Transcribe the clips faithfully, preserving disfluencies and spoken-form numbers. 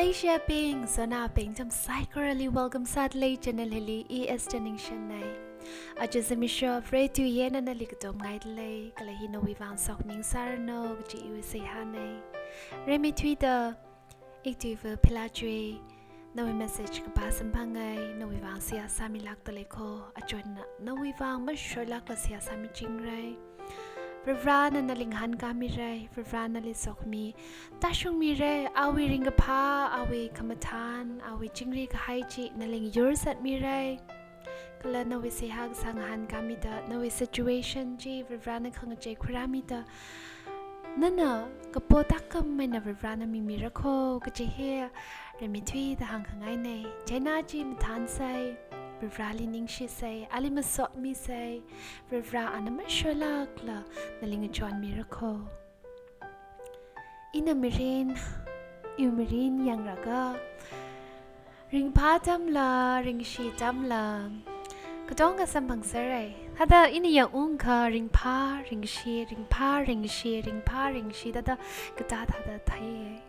Asia bing, Sona bing, cham saikorali welcome sādalei channel hili, E S Chaningshan nei. Aja zimiksho Vare tuiyena nali katomngaidalei, kala hi nawui vang sokmi sāranu kaji iwui seihā nei. Rimeithuida, ikathuiva Philachui, nawui message kapā samphangai, nawui vang seihā sāmilākdalei kho, achonna nawui vang mashoilākla seihā sāmichingrei. Varivarana nali ngahānkāmirei, Varivarana nali sokmi, tāshungmirei, awui ringkaphā, awui khamathān, awui chingri kahai chi nali ngayurzatmirei. Kala nawui seihā kasā ngahānkāmida, nawui situation chi Varivarana khangachei khuirāmida, nana kapo tākam eina Varivarana mimira kho kaji hi rimeithuida hāngkhangai nei. Chieina chi mathānsei, Varivarali ningshisei, ali masotmisei, Varivara ana mashoilākla nali ngachonmira kho. Ina mirin, iwui mirin yanglaga, ringphā atamla, ringkashi atamla, katonga samphangserei. Thāda ina yangungakha ringphā, ringkashi, ringphā, ringkashi, ringphā, ringkashi, thāda katā thāda theiye.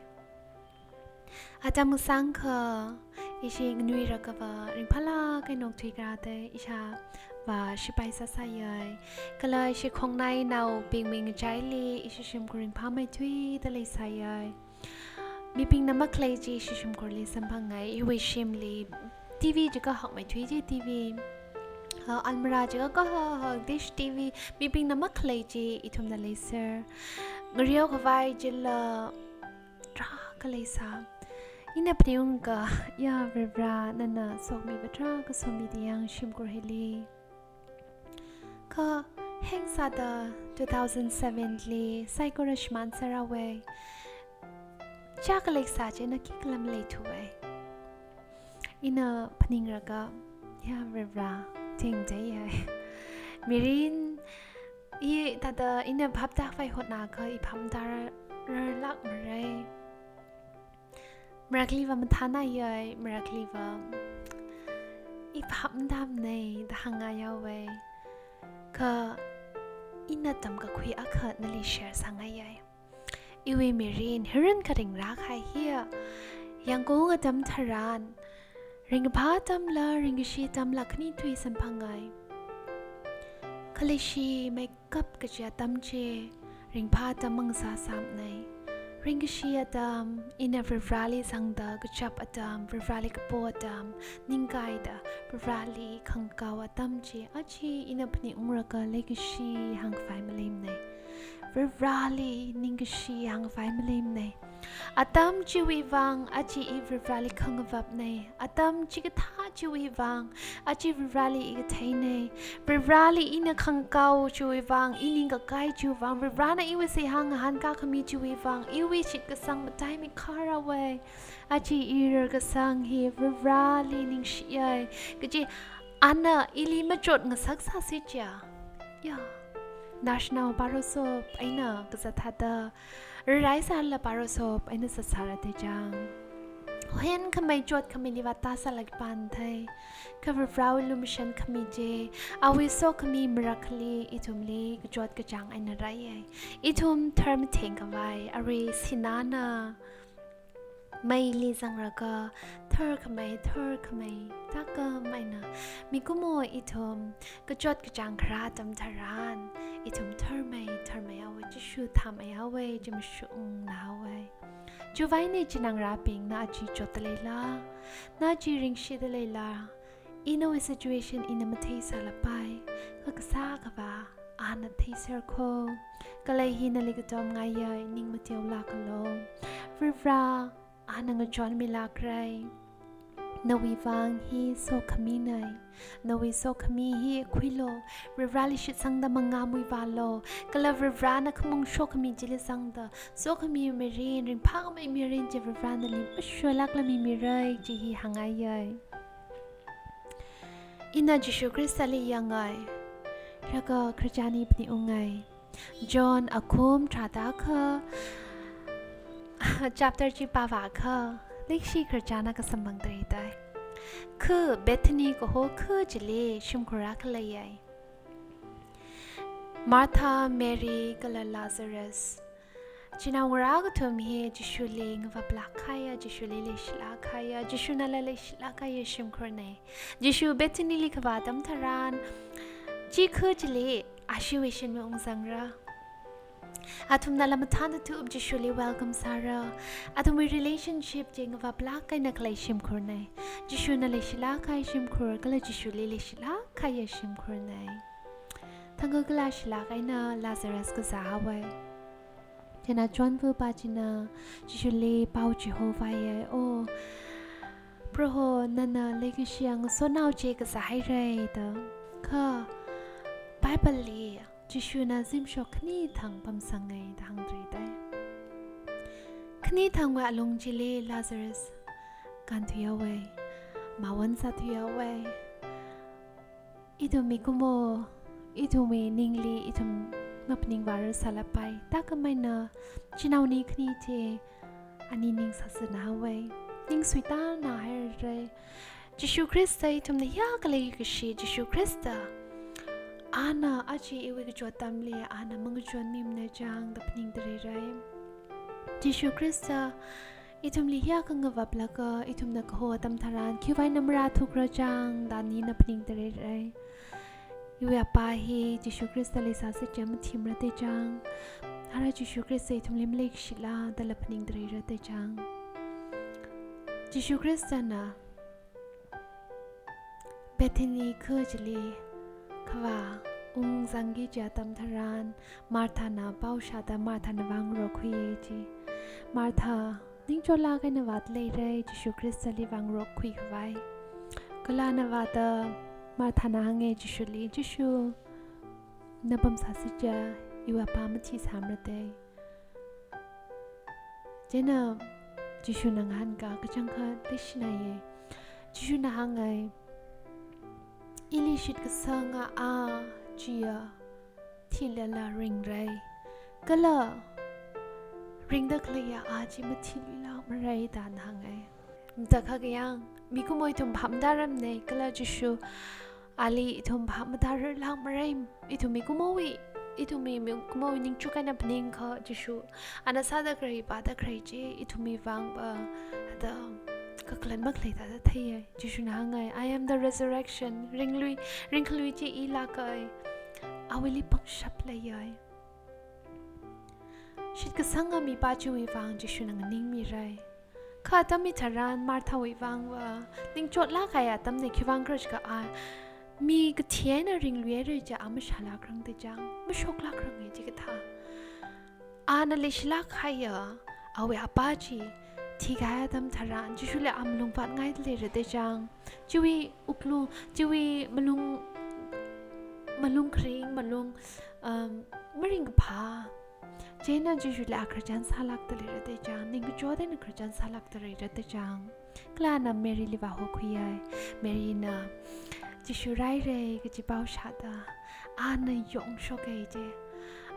Atam kasāngkha, ishi nganuirakhava, ringphālāk eina okthui karāda, ishāvā shipai sāsāyei. Kala ishi khongnainaobingwui ngachaili, ishi shimkhur ringphāmeithuida leisāyei. Mibingna makhalei chi ishi shimkhurli samphangai, iwui shimli T V chiakha hakmeithui chi T V. Ah, almirah chiakha kahak dish T V, mibingna makhalei chi ithumna leiser. Ngareokhavai chila tarākha leisā. Ina phaningunga, ya Varivara, nana sokmiva tarākha somida yang shimkhur hili. Kha heng sāda two thousand seven li saikora shimānser haowei. Chākha leisā chieina khikhala maleithuwei. Ina phaningraga, ya Varivara, thingdeiye. Mirin, i thāda ina phap tākhavai hotnakha i phap matārar, rarlākmarei. Marakliva mathānāyei, marakliva i phap matāmnei da hāngngai haowei. Kha ina tamkakhui akha nali share sāngaiyei. Iwui mirin, hiran kharing rākahai hi, yangkhaung atam tharan, ringphā atamla, ringkashi atamla khani tui samphangai. Khaleishi meikap kaji atam chi, ringphā atam mang sāsāmnei. Ringkashi atam, ina Varivarali zangda kachap atam, Varivarali kapo atam, ningkaida Varivarali khangakao atam chi, aja ina phaningungraga leikashi hāngkhavai maleimnei. Varivarali ningkashi hāngkhavai maleimnei. Atam chiwui vang, aja i Varivarali khangavapnei. Atam chikathā chiwui vang, aja Varivarali i katheinei. Varivarali ina khangakao chiwui vang, i ningkakai chiwui vang, Varivarana iwui seihā ngahānkā khami chiwui vang, iwui shitkasang mataimei kharāwei. Aja i rarkasang hi Varivarali ningshiyei. Kaji ana ili machot ngasak sāsi chiakha, ya, naoshinao pharosop eina kazat thāda, raraisālala pharosop eina zatsāra de chang. Hoyan khamei chot khameili vātāsālāk pānthei. Kha Varivarawui lumashan khami chi, awui sokhami marakhali ithumli kachot kachāng eina rāyei. Ithum tharmatheng khavai, arui sināna meili zangraga, tharkhamei, tharkhamei, tākam eina, mikumo ithum kachot kachāng kharā atam tharan, ithum tharmei, tharmei haowei, Jishu thāmei haowei, chi mashungnā haowei. Chiwuivang eina chinangrābing, na aja chotda leila, na aja ringshida leila, i nawui situation ina matheisālapai, kha kasā akhava ana theiser kho. Kala hi nali katomngaiyei, ning mateolākalu. Varivara, ana ngachonmilākrei. Nawui vang hi sokhaminei. Nawui sokhami hi khuilu. Varivarali shitsangda mangāmui vālu. Kala Varivarana khamong shokhami chili zangda, sokhami mirin, ringphākhamei mirin chi Varivarana nali mashoilākla mimirei, chi hi hāngngaiyei. Ina Jishu Khristali yangai, laga khararchan hi phaningungai. John akhum tharāda akha, chapter chi pāvākha, leikashi khararchan akha samphangda leidei. Kha Bethany kaho kha chili shimkhur akha leiya. Martha, Mary, kala Lazarus. Chinaongarā kathum hi Jishuli ngavaplāk kahaiya, Jishuli leishilāk kahaiya, Jishu nala leishilāk kahaiya shimkhurnei. Jishu Bethany li kavā atam tharan, chi khu chili ashiwui shinmi ungzangra. Athumna lam mathānda thup Jishuli welcome sāra. Athumwui relationship chi ngavaplāk eina khalei shimkhurnei. Jishuna leishilāk kahai shimkhur, kala Jishuli leishilāk kahaiya shimkhurnei. Thangkha kala shilāk eina Lazarus kazā haowei. Chieina achonva pa china Jishuli pao chihovāya, "Oh, Proho, nana leikashiya ngasotnao chi kazā hairei," da. Kha Bible li Jishuna zimshok khani thang pamsangei da hāngdalei dai. Khani thangwui alung chili Lazarus kānthuihaowei, mawon sāthuihaowei. Ithum mikumo, ithumwui ningli ithum maphaningvārar sālapai. Thākhameina chinaoni khani chi ani ning sāsāna haowei. Ning suitāna hairarei. Jishu Khrista ithumna hiyākha leikashi Jishu Khrista, ana aja iwui kachot atamli ana mangachonmimana chang da phaningda leirei. Jishu Khrista ithumli hiyākha ngavaplaga ithumna kaho atam tharan khiwui vang eina marāthukra chang da anina phaningda leirei. Iwui apā hi Jishu Khristali sāsi chiakha mathimara da chang. Ara Jishu Khrista ithumli maleikashila dala phaningda leira da chang. Jishu Khristana Bethany khu chili kavā ungzangki kaji atam tharan, Marthana pao shāda Marthana vāngarokkhuiya ji. Martha ningchotlāk eina vāda leirei, Jishu Khristali vāngarokkhui khavai. Kala ana vāda Marthana hānga Jishuli, "Jishu, na pamsāsi chiakha iwui apā mathisāmara dei." Chieina Jishuna ngahānkā kachangkhat leishinaiya. Jishuna hāngai, "Ili shitkasanga a chiya thilala ringrei. Kala ringda khaleiya a chi mathiluilākmarei," da ana hāngai. Matakhak kayang, mikumo ithum phap matāramnei, kala Jishu ali ithum phap matārar lākmarei. Ithum mikumowui, ithum mi, mikumowui ningchuk eina phaningkha Jishu ana sāda khalei, vāda khalei chi ithumwui vang pa, hithāda kakhalat makhalei thāda theiya. Jishuna hāngai, "I am the resurrection. Ringlui, ringkhalui chi ilākai. Awuili pangshap leiya." Shitkasanga mipā chiwui vang Jishuna nganingmirei. Kha atam hitharan Marthawui vang va ningchotlāk kahai atamna, khiwuivang khala jiakha a mi kathi eina ringluihaira chiakha a mashālākrang da chang, mashoklākranga jikathā. Ana leishilāk kahaiya awui apā chi thikahai atam tharan Jishuli a malung vātngaida leira da chang. Chiwui wuklung, chiwui malung, malung kharing, malung, um, maringkaphā. Chieina Jishuli a khararchan sālākda leira da chang, ningkachot eina khararchan sālākda leira da chang. Kala ana Maryli vāhokhuiya. Maryna Jishu rairei kaji pao shāda ana yongshoka ji.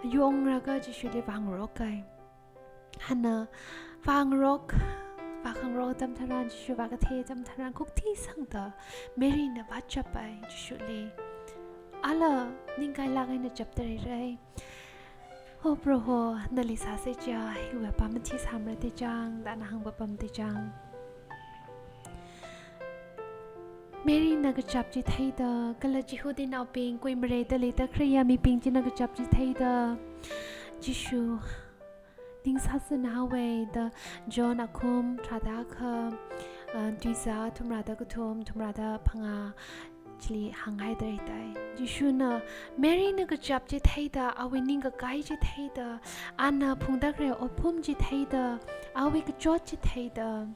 Yongraga Jishuli vāngaroka. Ana vāngarok, vākhangarok atam tharan, Jishu vākathei atam tharan, khukthisangda Maryna vāchapa Jishuli. Ala ningkailāk eina chapda leirei. "Oh Proho, nali sāsi chiakha iwui apā mathisāmara da chang," da ana hāngpapam da chang. Maryna kachap chi theida, kala Jihudinaobing, kuimareida leida khaleiya mibing china kachap chi theida, Jishu ning sāsāna haowei da John akhum tharāda akha, uh, tuizā thumrāda kathum, thumrāda phangā chili hānghaida leidai. Jishuna Maryna kachap chi theida, awui ningkakai chi theida, ana phungda khalei otphun chi theida, awui kachot chi theida,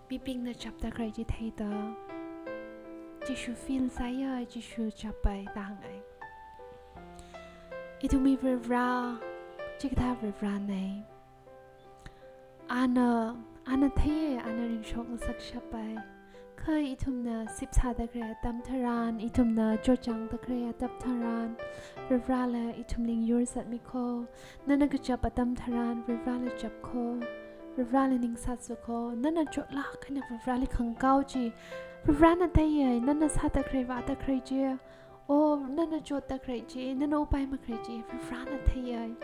mibingna chapda khalei chi theida, Jishu feel sāya, Jishu chapa da hāngai. Ithumwui Varivarā chikathā Varivarānei. Ana, ana theiya, ana ringshok ngasakshapa. Kha ithumna sipsāda khalei atam tharan, ithumna chotchāngda khalei atam tharan, Varivarāla ithumli ngayorzatmi kho. Nana kachap atam tharan, Varivarāla chap kho. Varivarāli ning sāsa kho. Nana chotlāk eina Varivarāli khangakao chi Varivarāna theiya, nana sāda khalei, vāda khalei chi. Oh, nana chotda khalei chi, nana upai makhalei chi Varivarāna theiya.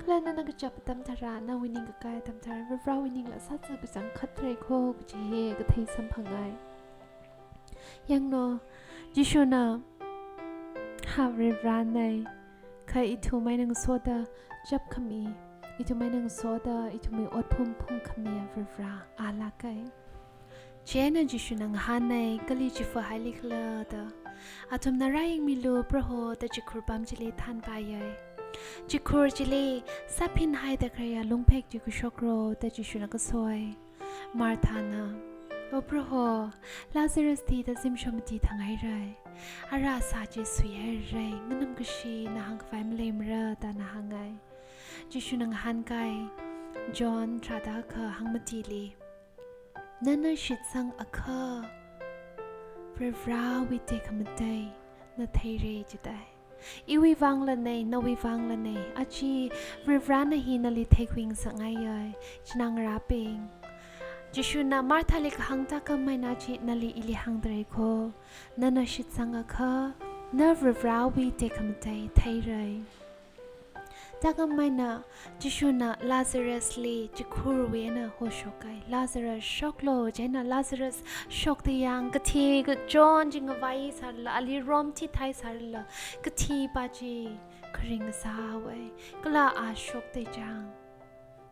Kala nana kachap atam tharan, nawui ningkakai atam tharan, Varivarawui ningla sātsa kachangkhat lei kho kaji hi kathei samphangai. Yanglu, Jishuna, ha Varivaranei, kha ithum eina ngasoda chapkhami, ithum eina ngasoda ithumwui otphun phungkhami a Varivara alākai. Chieina Jishuna ngahānnei, kali chifa haili khala da. Athumna rāyangmilu Proho da chikhur pam chili thanvāyei. Chikhur chili sāphinhaida khaleiya lungphek chi khuishoklu da Jishuna kasoi. Marthana, O Proho, Lazarus thida zimiksho mati thanghairei. Ara sā chi suihairei, nganamkashina hāngkhavai maleimara da ana hāngai. Jishuna ngahānkai, John tharāda akha hangmatili, nana shitsangakha Varivarawui tekhamatei na theirei jidalei. Iwui vanglanei, nawui vanglanei, aja Varivarana hi nali theikhuingasakngaiya, chinaongarābing. Jishuna Marthali kahāng thākhameina aja nali ili hāngda lei kho, nana shitsangakha, na Varivarawui tekhamatei theirei. Thākhameina Jishuna Lazarusli chikhurwui eina hoshokai. Lazarus shoklu, chieina Lazarus shokda yang, kathi kachon chi ngavai sālala, ali rom thithai sālala, kathipa chi kharing sāwei. Kala a shokda chang,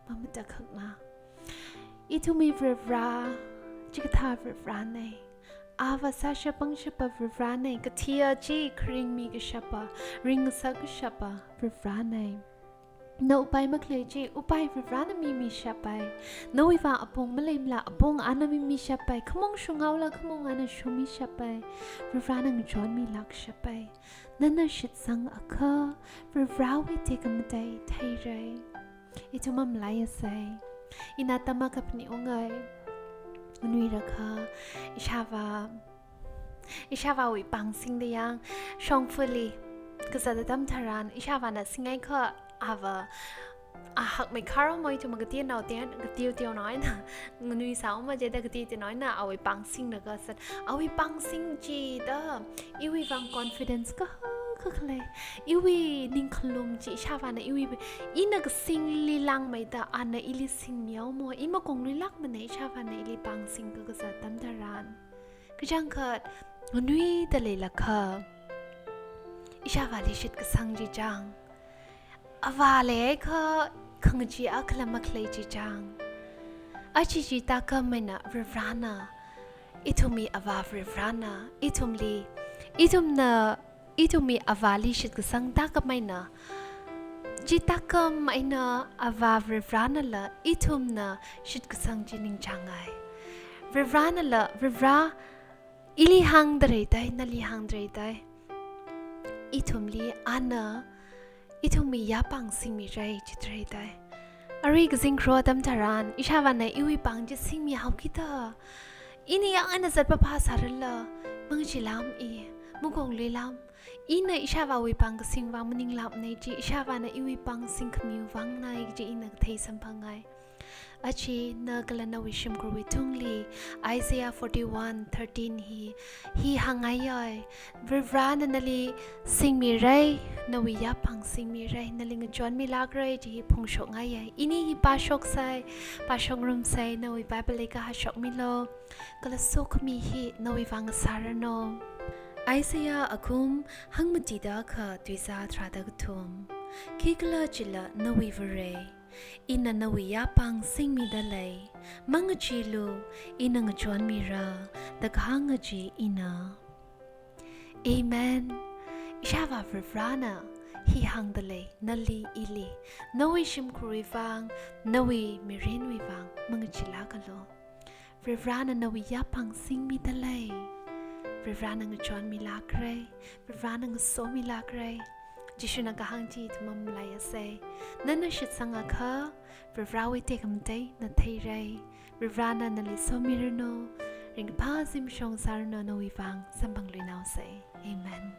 mamatakhakna. Ithumwui Varivara chikathā Varivaranei. Ava sāshap pangshapa Varivaranei, kathi a chi kharing mikashapa, ringngasakkashapa Varivaranei. Na upai makhalei chi upai Varivarana mimishappai. Nawui vang apong maleimala apong ana mimishappai. Khamong shunghaola khamong ana shungmishappai. Varivarana ngachonmilākshappai. Nana shitsangakha Varivarawui tekhamatei theirei. Ithum mamalaiasei. Ina tamā kaphaning ungai. Nganuirakha, ishāvā, ishāvāwui pāng singda yang, shongfali kazat atam tharan, ishāvāna singngaikha, ava, a hakmei kharomoi, ithum katienao tien, katiu tienao eina nganuisā uma jida katienao eina awui pāng singlaga sat, awui pāng sing jida, iwui vang confidence kahaka khalei, iwui ningkhalum chi ishāvāna iwui, ina kasingli langmeida ana ili singmihaomo, i makongluilākmanei ishāvāna ili pāng singkakazat atam tharan. Kachangkhat nganuida leilakha, ishāvāli shitkasang chi chang, avā leiakha khangachee akhala makhalei chi chang. Aja chi thākhameina Varivarana, ithumwui avā Varivarana ithumli, ithumna, ithumwui avāli shitkasang thākhameina, chi thākhameina avā Varivaranala ithumna shitkasang chi ningchāngai. Varivaranala, Varivara ili hāngda leidalei, nali hāngda leidalei. Ithumli ana ithumwui yāpāng singmirei jida leidalei. Arui kazingkharā atam tharan, ishāvāna iwui pāng chi singmihaokida, ini yang ana zatpapa sārala, mangacheelam i, makongluilam. Ina ishāvāwui pāng kasing vang maninglākmanei chi, ishāvāna iwui pāng singkhamiwui vangnei chi ina kathei samphangai. Aja na kala nawui shimkhurwui tungli, Isaiah forty-one thirteen hi, hi hāngngaiya, Varivarana nali singmirei, nawui yāpāng singmirei, nali ngachonmilākrei chi hi phongshokngaiya. Ini hi pāshoksei, pāshokngarumsei, nawui Bible li kahāshokmilu, kala sokhami hi nawui vang sāranu. Isaiah akhum hangmatida akha tuizā tharāda kathum. Khikhalajila nawui Varei, ina nawui yāpāng singmida lei, mangacheelu, ina ngachonmira, da kahāng chi ina. Amen. Ishāvā Varivarana hi hāngda lei, nali ili, nawui shimkhurwui vang, nawui mirinwui vang, mangacheelākalu. Varivarana nawui yāpāng singmida lei. Varivarana ngachonmilākrei. Varivarana ngasomilākrei. Jishuna kahāng chi ithum mamalaiasei. Nana shitsangakha, Varivarawui tekhamatei na theirei. Varivarana nali somiranu. Ringkaphā zimiksho sāranu, nawui vang samphangluinaosei. Amen.